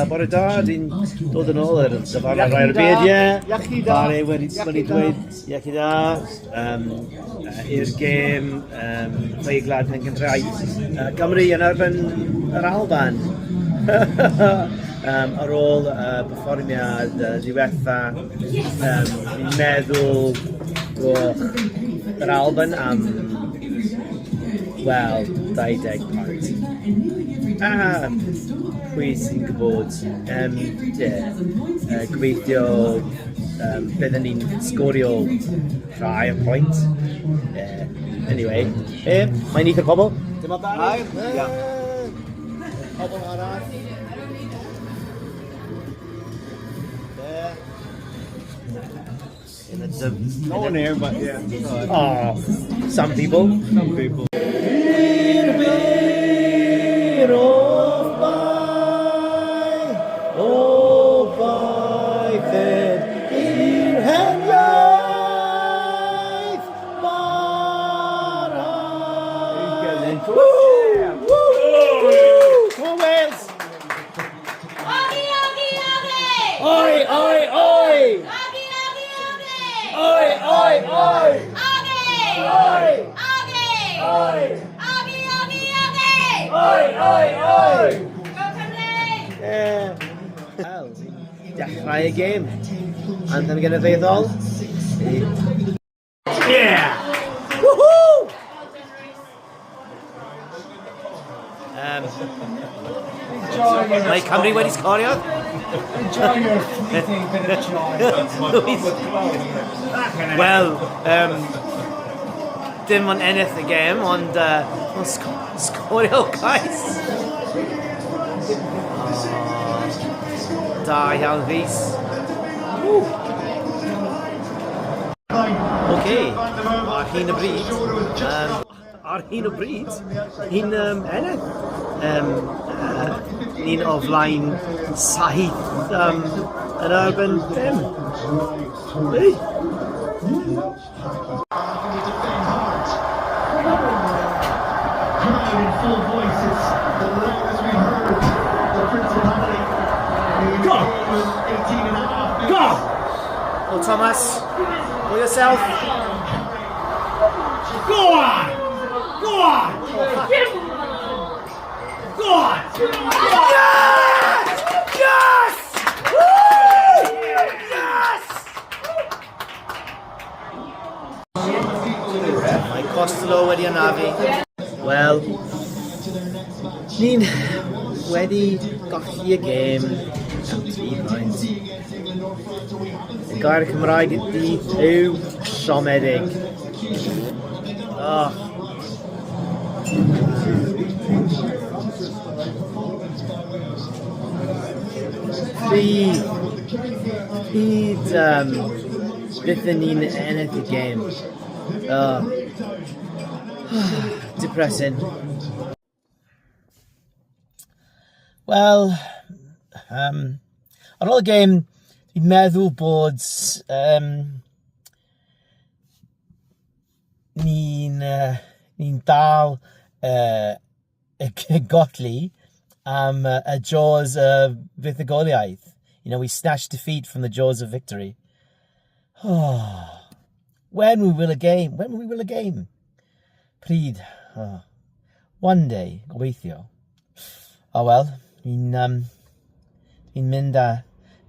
Bore da, dwi'n dod yn ôl ar dyfarnwr rai o'r byd, ie. Iechyd da. Barry wedi, wedi dweud iechyd da um, i'r gêm um, Chwe Gwlad Pencampwriaeth Gymru yn erbyn yr Alban. um, ar ôl perfformiad ddiwetha, um, fi'n meddwl goch yr Alban am, wel, 20 pwynt. A pwy sy'n gwybod, um, yeah, gobeithio um, byddwn ni'n sgorio rhai o pwynt. Yeah. Anyway, mae'n eitha pobl. Dyma Barry. Yeah. Pobl arall. There. In the, No one here, but yeah. Oh, some people. Some people. I'r of bai, o bai fed i'r hen iaith barhau. Woo! Woo! Woo! Come on, Wales! Ogi, ogi, ogi! Oi, oi, oi! Ogi, ogi, ogi! Oi, oi, oi! Ogi! Oi! Ogi! Oi! Ogi, ogi, ogi! Oi, oi, oi! Go Cymru! Yeah. Wel, dechrau y gêm. Anthem genedlaethol. Yeah! Woohoo! Mae Cymru wedi sgorio. Enjoy your fleeting bit of joy. Wel, dim ond ennill y gêm, ond ond sgorio cais. Oh, da iawn, Rhys. Woo. Oce, ar hyn o bryd, ar hyn o bryd, ni'n ennill. Ni'n o flaen 7 yn erbyn 5. Hey. Go! Go! Oh, Thomas, for yourself. Go on! Go on! Go on! Yes! Yes! Woo! Yes! Mae Costello wedi anafu. Wel, ni'n wedi golli y gêm am 3 pwynt. Y gair Cymraeg ydy yw siomedig. Oh. Pryd, pryd byddwn ni'n ennill y gêm? Oh. Depressing. Wel, ar ôl y gêm, dwi'n meddwl bod ni'n ni dal y golli am y jaws y fuddugoliaeth. We snatched defeat from the jaws of victory. Oh, when we will a game? When we will a game? Pryd? Oh. One day, gobeithio. Oh well, ni'n dwi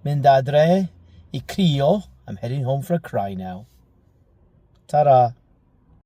mynd adre i crio. I'm heading home for a cry now. Ta-ra.